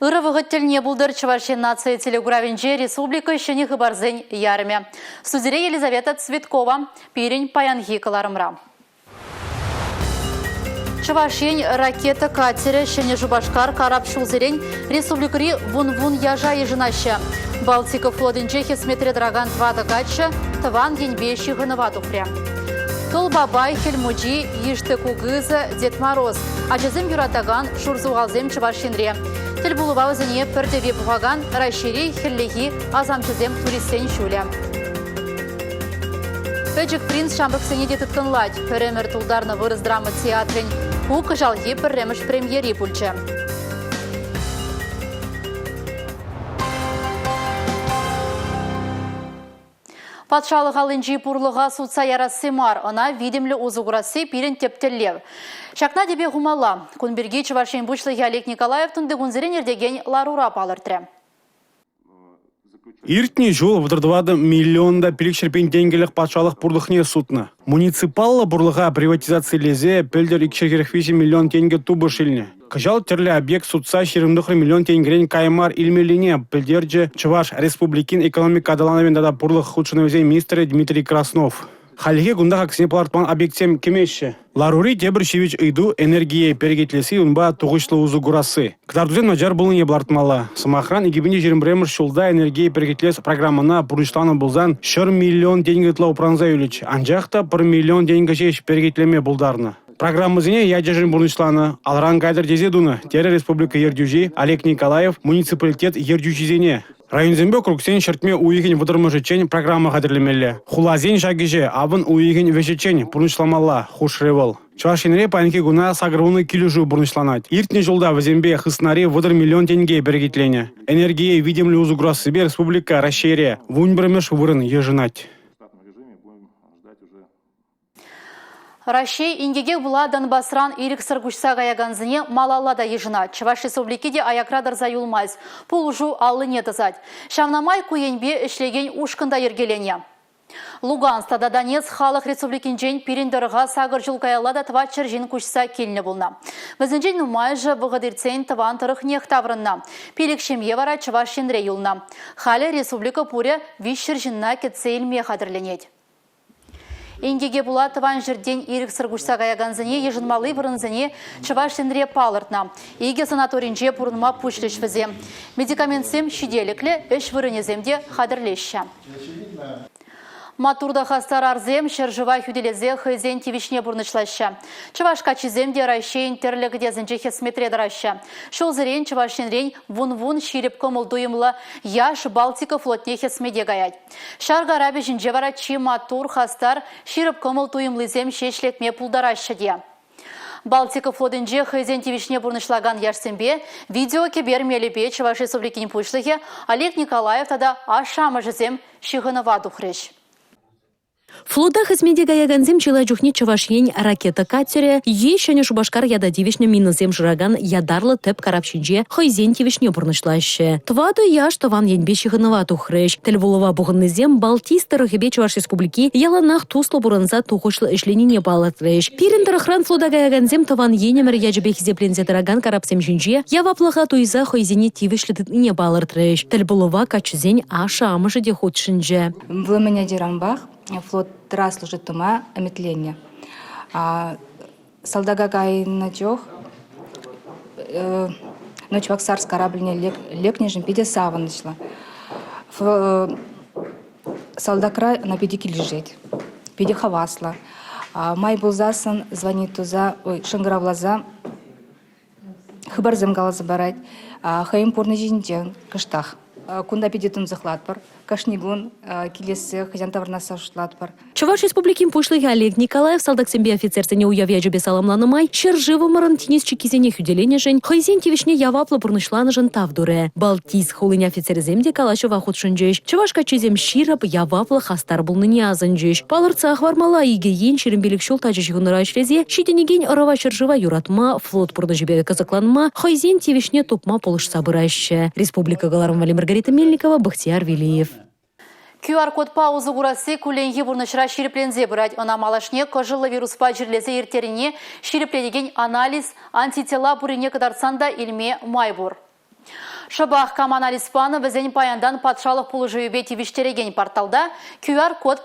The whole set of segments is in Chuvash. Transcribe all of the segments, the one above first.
Ырӑ вӑхӑт тӗлне пултӑр Чӑваш Ен наци телекуравӗнче республика ҫӗнӗ хыпарсен ярӑмӗ. Студире Елизавета Цветкова пирӗн паянхи кӑларӑмра. Чӑваш Ен ракета катерӗ Ҫӗнӗ Шупашкар карап ҫулсерен республикӑри вун-вун яша йышӑнаҫҫӗ. Балтика флотӗнче хӗсметре тӑракан тӑватӑ каччӑ тӑван енпе ҫыхӑнӑва тухрӗ. Тол бабай, Хӗл Мучи, Иштӗ кукӑсӗ, Дед Мороз. Ачасем юратакан шурсухалсем Чӑваш Енре. Тӗл пулӑва вӗсене пӗр тӗве пухакан Раҫҫейри хӗллехи асамҫӑсем туристсен ҫулӗ. Пӗчӗк принц ҫамрӑксене те тыткӑнлать. Пӗр ӗмӗр тултарнӑ вырӑс драма театрӗн ку кӑҫалхи пӗрремӗш премьери пулчӗ. Патшалӑх аллинчи пурлӑха сутса ярасси мар, ӑна витӗмлӗ усӑ курасси пирӗн тӗп тӗллев. Ҫакна тӗпе хумалла. Кун пирки Чӑваш Ен Пуҫлӑхӗ Олег Николаев тунтикунсерен иртекен ларура палӑртрӗ. Иртнӗ ҫул 34 миллион та 500 пин тенкӗлӗх патшалӑх пурлӑхне сутнӑ. Муниципаллӑ пурлӑха приватизацилесе пӗлтӗр 243 миллион тенкӗ тупӑш илнӗ. Кӑҫал тӗрлӗ объект сутса 29 миллион тенкӗрен кая мар илмеллине пӗлтерчӗ Чӑваш Республикин экономика аталанӑвӗн тата пурлӑх хутшӑнӑвӗсен министрӗ Дмитрий Краснов. Хальлӗхе кунта хаксене палӑртман объектсем кӗмеҫҫӗ. Ларури тепӗр ҫивӗч ыйту – энергие перекетлесси, унпа тухӑҫлӑ усӑ курасси. Кӑтартусем начар пулнине палӑртмалла. Сӑмахран, 2021 ҫулта энергие перекетлес программӑна пурнӑҫланӑ пулсан 100 миллион тенкӗ ытла упранса юлӗччӗ. Анчах та пӗр миллион тенкӗ ҫеҫ перекетлеме пултарнӑ. Программӑсене ячӗшӗн пурнӑҫланӑ, алран кайтӑр тесе тунӑ, терӗ республика ертӳҫи Олег Николаев муниципалитет ертӳҫисене. Районсемпе округсен ҫӗртме уйӑхӗн вӑтӑрмӗшӗччен программа хатӗрлемелле. Хуласен ҫак ӗҫе авӑн уйӑхӗн вӗҫӗччен пурнӑҫламалла, хушрӗ вӑл. Чӑваш Енре паянхи куна 80 килӗшӳ пурнӑҫланать. Иртнӗ ҫулта вӗсемпе хыснари 30 миллион тенке перекетленӗ. Энергие витӗмлӗ усӑ курассипе республика Раҫҫейре 11-мӗш вырӑн йышӑнать. Раҫҫей инкеке пула Донбасран ирӗксӗр куҫса каякансене малалла та йышӑнать. Чӑваш Республики те аякра тӑрса юлмасть, пулӑшу аллине тӑсать. Ҫавна май ку енпе ӗҫлекен ушкӑн та йӗркеленӗ. Луганск тата Донецк халӑх республикинчен пирӗн тӑрӑха сакӑр ҫул каялла та тӑватҫӗр ҫын куҫса килнӗ пулнӑ. Вӗсенчен нумайӑшӗ вӑхӑт иртсен тӑван тӑрӑхнех таврӑннӑ. Пилӗк ҫемье вара Чӑваш Енре юлнӑ. Халӗ республика пурӗ 300 ҫынна кӗтсе илме хатӗрленет. Инкеке пула тӑван ҫӗртен ирӗксӗр куҫса каякансене йышӑнмалли вырӑнсене Чӑваш Енре палӑртнӑ. Икӗ санаторинче пурӑнма пуҫлӗҫ вӗсем. Медикаментсем ҫителӗклӗ, ӗҫ вырӑнӗсем те хатӗрлеҫҫӗ. Маттур та хастар арсем ҫӗршыва хӳтӗлесе хӑйсен тивӗҫне пурнӑҫлаҫҫӗ. Чӑваш каччисем те Раҫҫейӗн тӗрлӗ кӗтесӗнче хӗсметре тӑраҫҫӗ. Ҫулсерен Чӑваш Енрен вун-вун ҫирӗп кӑмӑл-туйӑмлӑ яш Балтика флотне хӗсмете каять. Ҫар карапӗ ҫинче вара чи маттур, хастар, ҫирӗп кӑмӑл-туйӑмлисем ҫеҫ лекме пултараҫҫӗ те. Балтика флотӗнче хӑйсен тивӗҫне пурнӑҫлакан яшсемпе видеокӗпер мелӗпе Чӑваш Республикин Пуҫлӑхӗ Олег Николаев тата ашшӗ-амӑшӗсем ҫыхӑнӑва тухрӗҫ. Флота хӗсмете каякансем чылай чухне Чӑваш Ен ракета катерӗ е Ҫӗнӗ Шупашкар ята тивӗҫнӗ минӑсем шыракан ятарлӑ тӗп карап ҫинче хӑйсен тивӗҫне пурнӑҫлаҫҫӗ. Тӑватӑ яш тӑван енпе ҫыхӑнӑва тухрӗҫ. Тӗл пулӑва пухӑннисем Балтийск тӑрӑхӗпе Чӑваш Республики яланах туслӑ пурӑнса тухӑҫлӑ ӗҫленине палӑртрӗҫ. Пирӗн тӑрӑхран флота каякансем тӑван енӗмӗр ячӗпе хисепленсе тӑракан карапсем ҫинче яваплӑха туйса хӑйсене тивӗҫлӗ тытнине палӑртрӗҫ. Тӗл пулӑва каччӑсен ашшӗ-амӑшӗ те хутшӑнчӗ. Вӑл мӗн ачаранпах флотра служить тума ӗмӗтленнӗ. Салтака кайнӑ чух Ночваксарск корабльне лекнӗшӗн питӗ савӑнӑҫлӑ. Салтакра ӑна питӗ килӗшет, питӗ хаваслӑ. Май пулсассӑн звонить туса, ой, шӑнкӑравласа хыпарсем каласа парать. Хӑйӗн пурнӑҫӗнчен кӑштах. Кунта питӗ тунсӑхлатпӑр. Кашни кун килессе, хӑҫан таврӑнасса шутлатпӑр. Чӑваш Республикин Пуҫлӑхӗ Олег Николаев салтаксемпе офицерсене уяв ячӗпе саламланӑ май ҫӗршывӑмӑрӑн тинӗс чиккисене хӳтӗленӗшӗн, хӑйсен тивӗҫне яваплӑ пурнӑҫланӑшӑн тав турӗ. Балтийск хулин офицерӗсем те калаҫӑва хутшӑнчӗҫ. Чӑваш каччисем ҫирӗп, яваплӑ, хастар пулнине асӑнчӗҫ. Палӑртса хӑвармалла, икӗ ен 25 ҫул тачӑ ҫыхӑнура ӗҫлесе ҫитӗнекен ӑрӑва ҫӗршыва юратма, флот пурнӑҫӗпе кӑсӑкланма, хӑйсен тивӗҫне тупма пулӑшса пыраҫҫӗ. Республика кӑларӑм валли Маргарита Мельникова, Бахтияр Велиев. QR-кодпа усӑ курасси кулленхи пурнӑҫра ҫирӗпленсе пырать. Ӑна малашне кӑшӑллӑ вируспа чирлесе ирттернине ҫирӗплетекен анализ антитела пуррине кӑтартсан та илме май пур. Шӑпах кам анализ панӑ, вӗсен паянтан патшалӑх пулӑшӑвӗпе тивӗҫтерекен порталта QR-код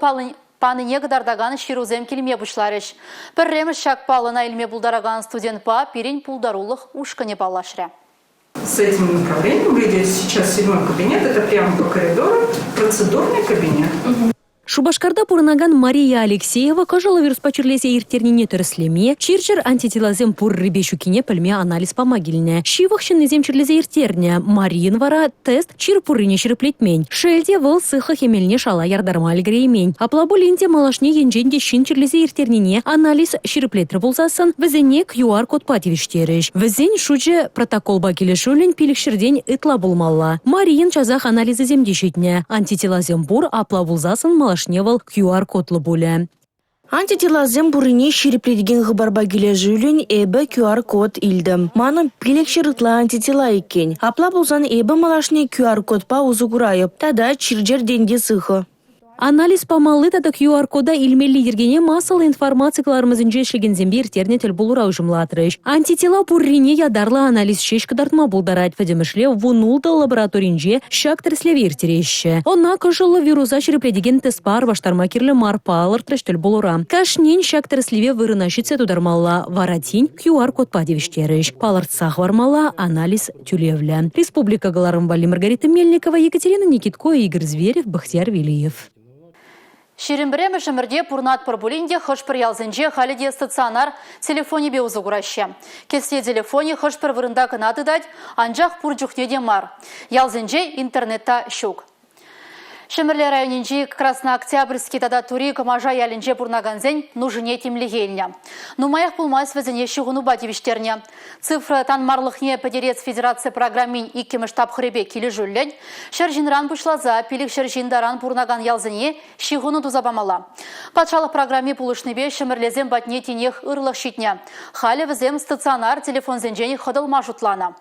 панине кӑтартакан ҫырусем килме пуҫларӗҫ. Пӗрремӗш ҫак паллӑна илме пултаракан студентпа пирӗн пултарулӑх ушкӑнӗ паллашрӗ. С этим направлением вы идете сейчас в седьмой кабинет, это прямо по коридору, процедурный кабинет. Шупашкарта пурӑнакан Мария Алексеева кӑшӑллӑ вируспа чирлесе ирттернине тӗрӗслеме, чир-чӗр антителасем пуррипе ҫуккине пӗлме анализ пама килнӗ. Ҫывӑх ҫыннисем чирлесе ирттернӗ. Марийӑн вара тест чир пуррине ҫирӗплетмен. Шел те, вӑл сыхлӑх эмелне шала яртарма ӗлкӗреймен. Апла пулин те малашне енчен те ҫын чирлесе ирттернине анализ ҫирӗплетрӗ пулсассӑн вӗсене QR-кодпа тивӗҫтерӗҫ. Вӗсен шучӗ протоколпа килӗшӳллӗн пилӗкҫӗртен ытла пулмалла. Марийӑн часах анализӗсем те ҫитнӗ. Антителасем пур, апла пулсассӑн малашне вӑл QR-кодлӑ пулӗ. Антителасем пуррине ҫирӗплетекен хыпарпа килӗшӳллӗн эпӗ QR-код илтӗм. Манӑн 500 ытла антитела иккен. Апла пулсан эпӗ малашне QR-кодпа усӑ курайӑп тата чир-чӗртен те сыхӑ. Анализ памалли тата QR-кода илмелли йӗркене массӑллӑ информаци кӑларӑмӗсенче ӗҫлекенсемпе ирттернӗ тӗл пулура уҫӑмлатрӗҫ. Антитела пуррине ятарлӑ анализ ҫеҫ кӑтартма пултарать. Пӗтӗмӗшле 16 лабораторинче ҫак тӗрӗслеве ирттереҫҫӗ. Ӑна кӑшӑллӑ вируса ҫирӗплетекен тестпа арпаштарма кирлӗ мар, палӑртрӗҫ тӗл пулура. Кашнин ҫак тӗрӗслеве вырӑна ҫитсе тутармалла, вара тин QR-кодпа тивӗҫтерӗҫ. Палӑртса хӑвармалла, анализ тӳлевлӗ. Республика кӑларӑм валли Маргарита Мельникова, Екатерина Никитко, Игорь Зверев, Бахтияр Велиев. 21-мӗш ӗмӗрте пурӑнатпӑр пулин те хӑш-пӗр ялсенче халӗ те стационар телефонӗпе усӑ кураҫҫӗ. Кӗсье телефонӗ хӑш-пӗр вырӑнта кӑна тытать, анчах пур чухне те мар. Ялсенче интернет та ҫук. Ҫӗмӗрле районӗнчи Краснооктябрьски тата Тури Кӑмаша ялӗнче пурӑнакансен нушине тимлӗхе илнӗ. Нумаях пулмасть вӗсене ҫыхӑнупа тивӗҫтернӗ. Цифра танмарлӑхне пӗтерес федераци программин иккӗмӗш тапхӑрӗпе килӗшӳллӗн ҫӗр ҫынран пуҫласа 500 ҫын таран пурӑнакан ялсене ҫыхӑну туса памалла. Патшалӑх программи пулӑшнипе ҫӗмӗрлесем патне тинех ырлӑх ҫитнӗ. Халӗ вӗсем стационар телефонсенчен хӑтӑлма шутланӑ.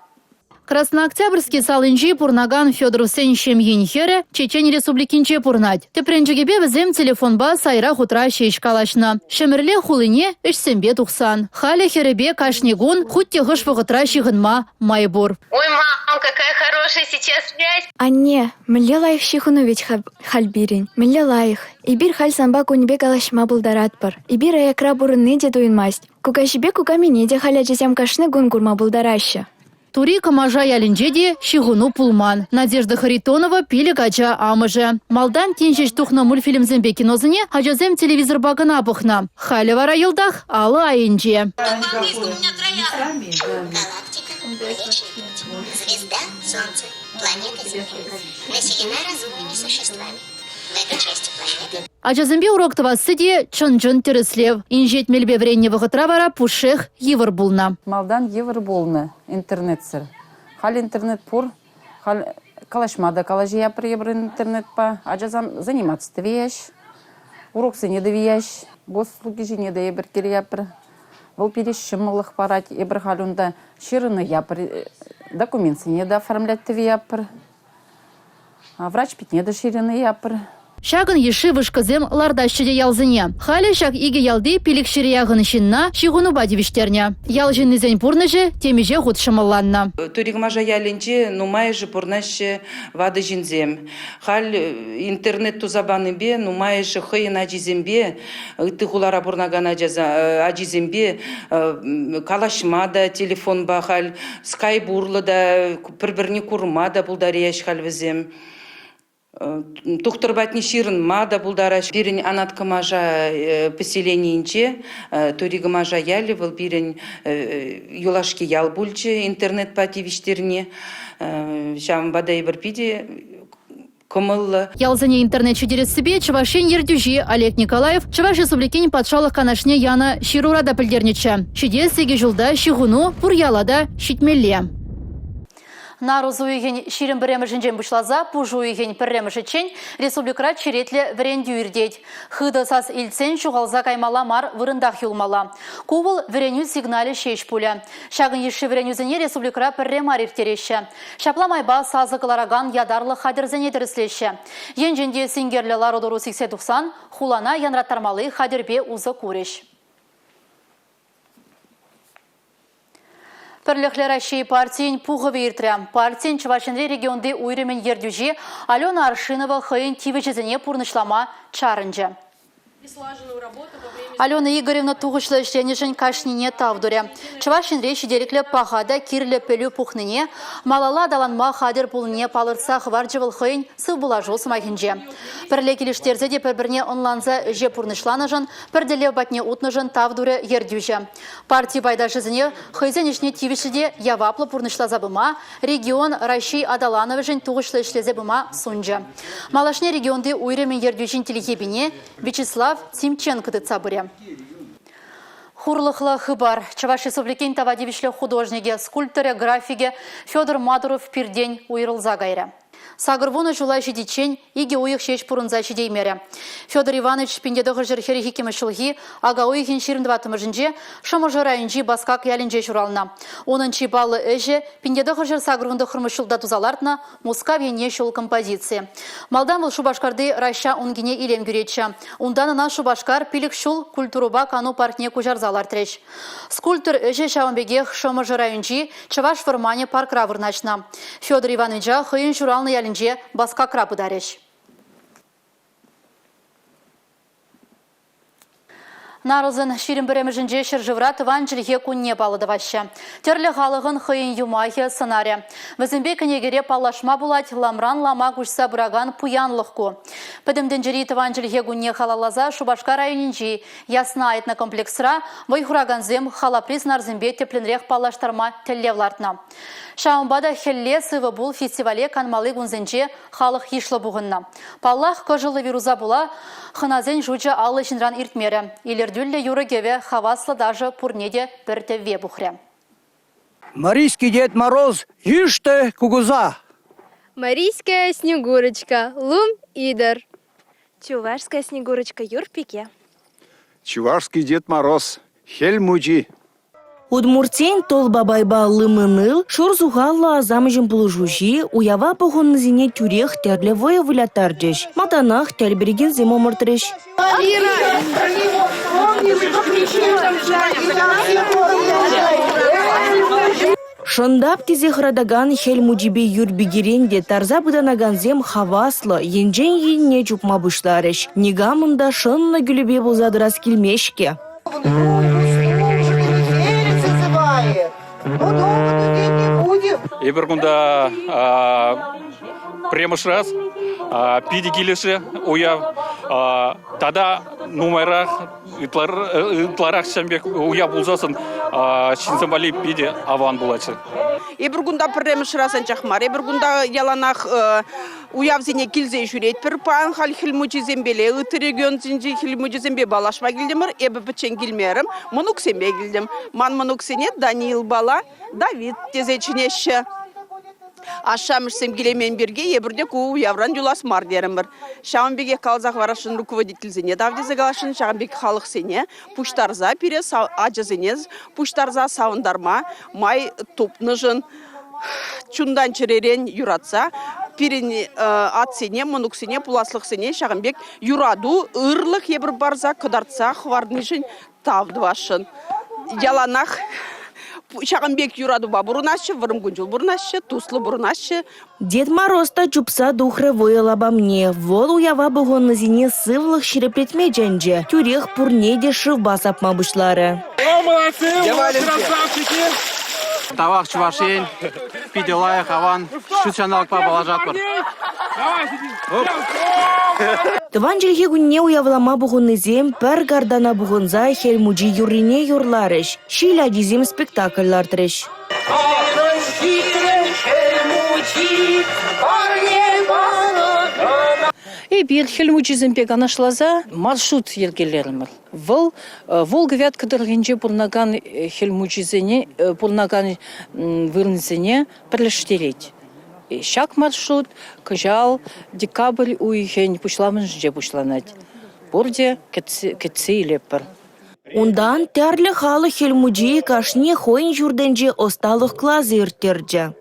Краснооктябрьски салинче пурӑнакан Федоровсен ҫемйин хӗрӗ Чечен Республикинче пурӑнать. Тӗпренчӗкӗпе вӗсем телефонпа сайра-хутра ҫеҫ калаҫнӑ. Ҫӗмӗрле хулине ӗҫсемпе тухсан. Халӗ хӗрӗпе кашни кун хуть те хӑш вӑхӑтра ҫыхӑнма май пур. Ой, мам, какая хорошая сейчас связь. Анне, мӗнле лайӑх ҫыхӑну вӗт халь пирӗн. Мӗнле лайӑх. Эпир халь санпа кунӗпе калаҫма пултаратпӑр. Эпир аякра пурӑнни те туйӑнмасть. Кукаҫипе кукамине те халь ачасем кашни кун курма пултараҫҫӗ. Тури Кӑмаша ялӗнче те ҫыхӑну пулман. Надежда Харитонова пилӗк ача амӑшӗ. Малтан тин ҫеҫ тухнӑ мультфильмсемпе киносене ачасем телевизорпа кӑна пӑхнӑ. Халӗ вара йӑлтах алӑ айӗнче. Галактика, Млечный Путь, звезда, Солнце, планета Земля населена разумными существами. В этой части планеты Ачасемпе урок тӑвасси те чӑн-чӑн тӗрӗслев. Инҫет мелпе вӗреннӗ вӑхӑтра вара пушшех йывӑр пулнӑ. Малтан йывӑр пулнӑ интернетсӑр. Халь интернет пур. Халь калаҫма та калаҫаяпӑр эпир интернетпа. Ачасем заниматься тӑвеҫ, уроксене тӑвеҫ, госуслуги ҫине те эпир килеяпӑр. Вӑл пире ҫӑмӑллӑх парать. Эпир халь унта ҫырӑнӑяпӑр, документсене те оформлять тӑвеяпӑр. Врач питне те ҫырӑнӑяпӑр. Ҫакӑн йышши вышкӑсем лартаҫҫӗ те ялсене. Халӗ ҫак икӗ ялти пилӗкҫӗре яхӑн ҫынна ҫыхӑнупа тивӗҫтернӗ. Ял ҫыннисен пурнӑҫӗ темиҫе хут ҫӑмӑлланнӑ. Тури Кӑмаша ялӗнче нумайӑшӗ пурӑнаҫҫӗ ватӑ ҫынсем. Халь интернет туса панипе нумайӑшӗ хӑйӗн ачисемпе, ытти хулара пурӑнакан ачисемпе калаҫма та телефонпа халь, скайп урлӑ та пӗр-пӗрне курма та пултараяҫ халь вӗсем. Тухтӑр патне ҫырӑнма та пултараҫ. Пирӗн Анат Кӑмаша поселенийӗнче Тури Кӑмаша ялӗ вӑл пирӗн юлашки ял пулчӗ интернетпа тивӗҫтерни. Ҫавӑнпа та эпир питӗ кӑмӑллӑ. Ялсене интернет ҫитерессипе Чӑваш Ен ертӳҫи Олег Николаев Чӑваш Республикин Патшалӑх Канашне янӑ ҫырура та пӗлтернӗччӗ. Ҫитес икӗ ҫулта ҫыхӑну пур яла та ҫитмелле. Нарӑс уйӑхӗн 21-мӗшӗнчен пуҫласа пуш уйӑхӗн пӗрремӗшӗччен республикӑра черетлӗ вӗрентӳ иртет. Хытӑ сас илтсен ҫухалса каймалла мар вырӑнтах юлмалла. Ку вӑл вӗренӳ сигналӗ ҫеҫ пулӗ. Ҫакӑн йышши вӗренӳсене республикӑра пӗрре мар ирттереҫҫӗ. Ҫапла майпа сасӑ кӑларакан ятарлӑ хатӗрсене тӗрӗслеҫҫӗ. Енчен те синкерлӗ лару-тӑру сиксе тухсан хулана янраттармалли хатӗрпе усӑ курӗҫ. Пӗрлӗхлӗ Раҫҫей партийӗн пухӑвӗ иртрӗ. Партин Чӑваш Енри регионти уйрӑмӗн ертӳҫи Алена Аршинова хӑйӗн тивӗҫӗсене пурнӑҫлама чарӑнчӗ. Алена Игоревна тухӑҫлӑ ӗҫленӗшӗн кашнине тав турӗ. Чӑваш Енре ҫителӗклӗ паха та кирлӗ пӗлӳ пухнине, малалла аталанма хатӗр пулнине палӑртса хӑварчӗ вӑл хӑйӗн сывпуллашу сӑмахӗнче. Пӗрле килӗштерсе те пӗр-пӗрне ӑнланса ӗҫе пурнӑҫланӑшӑн, пӗр тӗллев патне утнӑшӑн тав турӗ ертӳҫӗ. Парти пайташӗсене хӑйсен ӗҫне тивӗҫлӗ те яваплӑ пурнӑҫласа пыма, регион Раҫҫей аталанӑвӗшӗн тухӑҫлӑ ӗҫлесе пыма сунчӗ. Малашне регионти уйрӑмӗн ертӳҫин тилхепине Вячеслав Тимченко тытса пырӗ. Хурлӑхлӑ хыпар. Чӑваш Республикин тава тивӗҫлӗ художникӗ, скульпторӗ, графикӗ Федор Мадуров пиртен уйрӑлса кайрӗ. 80 ҫула ҫитиччен икӗ уйӑх ҫеҫ пурӑнса ҫитеймерӗ. Федор Иванович 1942 ҫулхи ака уйӑхӗн 24-мӗшӗнче Шӑмӑршӑ районӗнчи Баскак ялӗнче ҫуралнӑ. Унӑн чи паллӑ ӗҫӗ 1989 ҫулта туса лартнӑ Мускав енне ҫул композици. Малтан вӑл Шупашкарти Раҫҫа ункине илем кӳретчӗ. Унтан ӑна Шупашкар пилӗк ҫул культурӑпа кану паркне куҫарса лартрӗҫ. Скульптор ӗҫӗ ҫавӑн пекех Шӑмӑршӑ районӗнчи Чӑваш вӑрманӗ паркра вырнаҫнӑ. Федор Ивановича хӑйӗн ҫуралнӑ ялӗнче Баскакра пытарӗҫ. Нарӑсӑн 21-мӗшӗнче ҫӗршывра тӑван чӗлхе кунне паллӑ тӑваҫҫӗ. Тӗрлӗ халӑхӑн хӑйӗн юмахӗ, сӑнарӗ. Вӗсемпе кӗнекере паллашма пулать, ламран лама куҫса пыракан пуянлӑх ку. Пӗтӗм тӗнчери тӑван чӗлхе кунне халалласа Шупашкар районӗнчи Ясна этнокомплексра вӑй хуракансем халапри сӑнарсемпе тӗплӗнрех паллаштарма тӗллев лартнӑ. Ҫавӑнпа та Хӗлле сывӑ пул фестивале канмалли кунсенче халӑх йышлӑ пухӑннӑ. Паллах, кӑшӑллӑ вируса пула хӑнасен шучӗ 50 ҫынран иртмерӗ. Илӗртӳллӗ юрӑ-кӗвӗ, хаваслӑ ташӑ пурне те пӗр тӗвве пухрӗ. Марийский Дед Мороз йышты кугуза. Марийская Снегурочка, лум идор. Чувашская Снегурочка юр пике. Чувашский Дед Мороз, Хӗл Мучи. Удмуртсен тол бабайпа лымыныл, шур сухаллӑ асамҫӑн пулӑшуҫи уява пухӑннисене тӳрех тӗрлӗ вӑйӑ выляттарчӗҫ. Малтанах тӗл перекенсем ӑмӑртрӗҫ. Шӑнтап тесе хӑратакан Хӗл Мучипе Юр пикерен те тарса пытанакансем хаваслӑ, енчен енне чупма пуҫларӗҫ. Никамӑн та шӑннӑ кӳлӗпе пулса тӑрас килмест-ҫке. Эпир кунта пӗрремӗш раз питӗ килӗшрӗ уяв. Тата нумайрах ытларах ҫавӑн пек уяв пулсассӑн ҫынсем валли питӗ аван пулатчӗ. Эпир кунта пӗрремӗш раз анчах мар. Эпир кунта яланах уявсене килсе ҫӳретпӗр. Паян халь Хӗл Мучисемпеле, ытти регионсенчи Хӗл Мучисемпе паллашма килтӗмӗр. Эпӗ пӗччен килмерӗм, мӑнуксемпе килтӗм. Ман мӑнуксене Даниилпала Давид тесе чӗнеҫҫӗ. Ашшӗ-амӑшсем килеймен пирки эпир те ку уявран юлас мар терӗмӗр. Ҫавӑн пекех каласа хӑварасшӑн руководительсене тав тесе каласшӑн, ҫавӑн пек халӑхсене пуҫтарса пире ачасене пуҫтарса савӑнтарма май тупнӑшӑн чунтан-чӗререн юратса пирӗн атьсене, мӑнуксене, пуласлӑхсене ҫакӑн пек юрату, ырлӑх эпир парса, кӑтартса хӑварнишӗн тав тӑвасшӑн. Яланах ҫакӑн пек юратупа пурӑнасчӗ, вӑрӑм кун-ҫул пурӑнасчӗ, туслӑ пурӑнасчӗ. Дед Мороз та чупса тухрӗ вӑйӑ лапамне. Вӑл уява пухӑннисене сывлӑх ҫирӗплетме чӗнчӗ. Тӳрех пурне те шывпа сапма пуҫларӗ. Молодцы, красавчики! Тавах Чӑваш Ен, питӗ лайӑх, аван ҫут ҫанталӑкпа паллашатпӑр. Тӑван чӗлхе кунне уявлама пухӑннисем пӗр картана пухӑнса Хӗл Мучи юррине юрларӗҫ, Ҫил ачисем спектакль лартрӗҫ. Эпир Хӗл Мучисемпе канашласа маршрут йӗркелерӗмӗр. Вӑл Волга-Вятка тӑрӑхӗнче пурӑнакан Хӗл Мучисене пурӑнакан вырӑнсене пӗрлештерет. Ҫак маршрут кӑҫал декабрь уйӑхӗн пуҫламӑшӗнче пуҫланать. Пурте кӗтсе илетпӗр. Унтан тӗрлӗ халӑх Хӗл Мучийӗ кашни хӑйӗн ҫуртӗнче ӑсталӑх класӗ ирттерчӗ.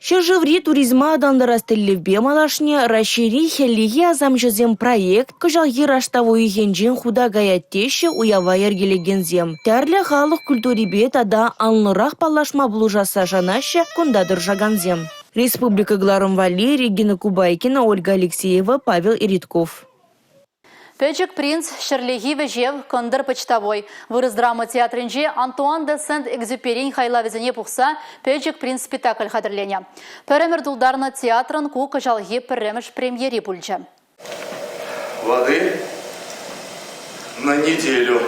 Ҫӗршыври туризма аталантарас тӗллевпе малашне Раҫҫейри хӗллехи асамҫӑсем проект кӑҫалхи раштав уйӑхӗнчен хута каять теҫҫӗ уява йӗркелекенсем. Тӗрлӗ халӑх культурипе тата анлӑрах паллашма пулӑшасса шанаҫҫӗ кунта тӑрӑшакансем. Республика кӑларӑм валли Регина Кубайкина, Ольга Алексеева, Павел Иритков. Пӗчӗк принц ҫӗрлехи вӗҫев кӑнтӑр почтовой. Вырӑс драма театрӗнче Антуан де Сент-Экзюперин хайлавӗсене пухса Пӗчӗк принц спектакль хатӗрленӗ. Пӗр ӗмӗр тултарнӑ театрӑн ку кӑҫалхи пӗрремӗш премьери пулчӗ. Воды на неделю.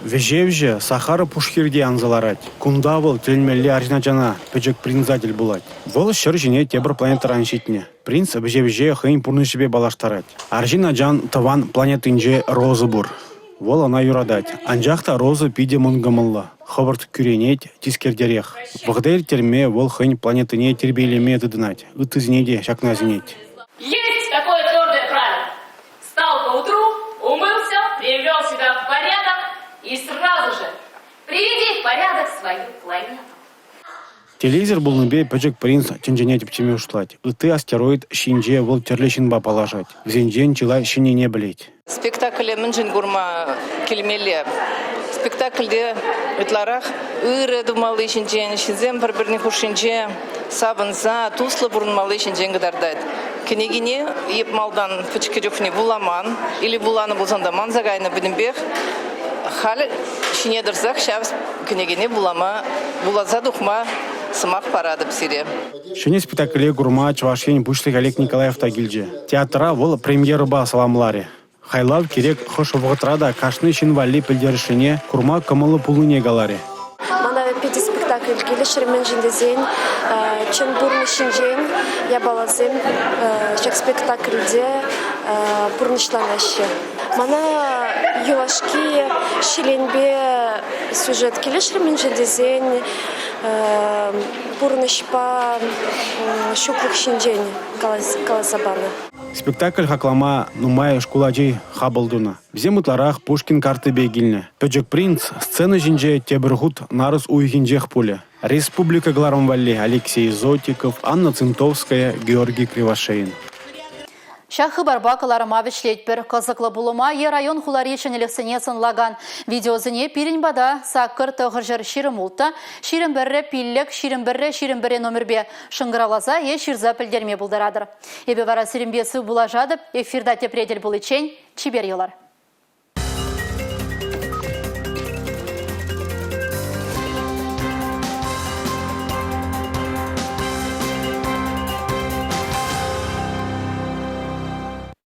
Вӗҫевҫӗ Сахара пушхирте анса ларать. Кунта вӑл тӗлӗнмелле арҫын ачана, пӗчӗк принца тӗл пулать. Вӑл ҫӗр ҫине тепӗр планетӑран ҫитнӗ. Принц вӗҫе-вӗҫе хӑйӗн пурнӑҫӗпе паллаштарать. Арҫын ачан тӑван планетинче Роза пур. Вӑл ӑна юратать. Анчах та Роза питӗ мӑнкӑмӑллӑ, хӑвӑрт кӳренет, тискертерех. Вӑхӑта ирттерме вӑл хӑйӗн планетине тирпейлеме тытӑнать, ыттисене те ҫакна сӗнет. Есть такое твердое правило. Встал поутру, умылся, привел себя в порядок и сразу же приведи в порядок свою планету. Телевизор пулнипе пӗчӗк принц тӗнчене тӗпчеме шутлать. Ытти астероид ҫинче вӑл тӗрлӗ ҫынпа паллашать, вӗсенчен чылай ҫӗннине пӗлет. Спектакле мӗншӗн курма килмелле? Спектакльте ытларах ырӑ тумалли ҫинчен, ҫынсем пӗр-пӗрин хушшинче савӑнса, туслӑ пурӑнмалли ҫинчен кӑтартать. Кӗнекине эп малтан пӗчӗккӗ чухне вуламан или вуланӑ пулсан та манса кайнӑ пӗтӗмпех. Халь ҫине тӑрсах ҫав кӗнекене вулама, вуласа тухма сӑмах паратӑп сире. Ҫӗнӗ спектакле курма Чӑваш Ен Пуҫлӑхӗ Олег Николаев та килчӗ. Театра вӑл премьерӑпа саламларӗ. Хайлав кирек хӑш вӑхӑтра та кашни ҫын валли пӗлтерӗшлине курма кӑмӑллӑ пулнине каларӗ. Мана питӗ спектакль килӗшрӗ, мӗншӗн тесен чӑн пурнӑҫ ҫинчен япаласем ҫак спектакльте пурнӑҫланаҫҫӗ. Мана юлашки ҫӗленпе сюжет килӗшрӗ, мӗншӗн тесен пурнӑҫпа ҫуклӑх ҫинчен каласа панӑ. Спектакль хаклама нумай шкул ачи хапӑл тунӑ. Вӗсем ытларах Пушкин карттипе килнӗ. Пӗчӗк принц сцена ҫинче тепӗр хут нарӑс уйӑхӗнчех пулӗ. Республика кӑларӑм валли Алексей Зотиков, Анна Цинтовская, Георгий Кривошеин. Ҫак хыпарпа кӑларӑма вӗҫлетпӗр. Кӑсӑклӑ пулӑма е район-хулари ҫӗнӗлӗхсене сӑнлакан видеосене пирӗн пата саккӑр тӑхӑрҫӗр 26 21 пиллӗк 21 21 номерпе шӑнкӑравласа е ҫырса пӗлтерме пултаратӑр. Эпӗ вара сирӗнпе сыв пулашатӑп. Эфирта тепре тӗл пуличчен чипер юлӑр.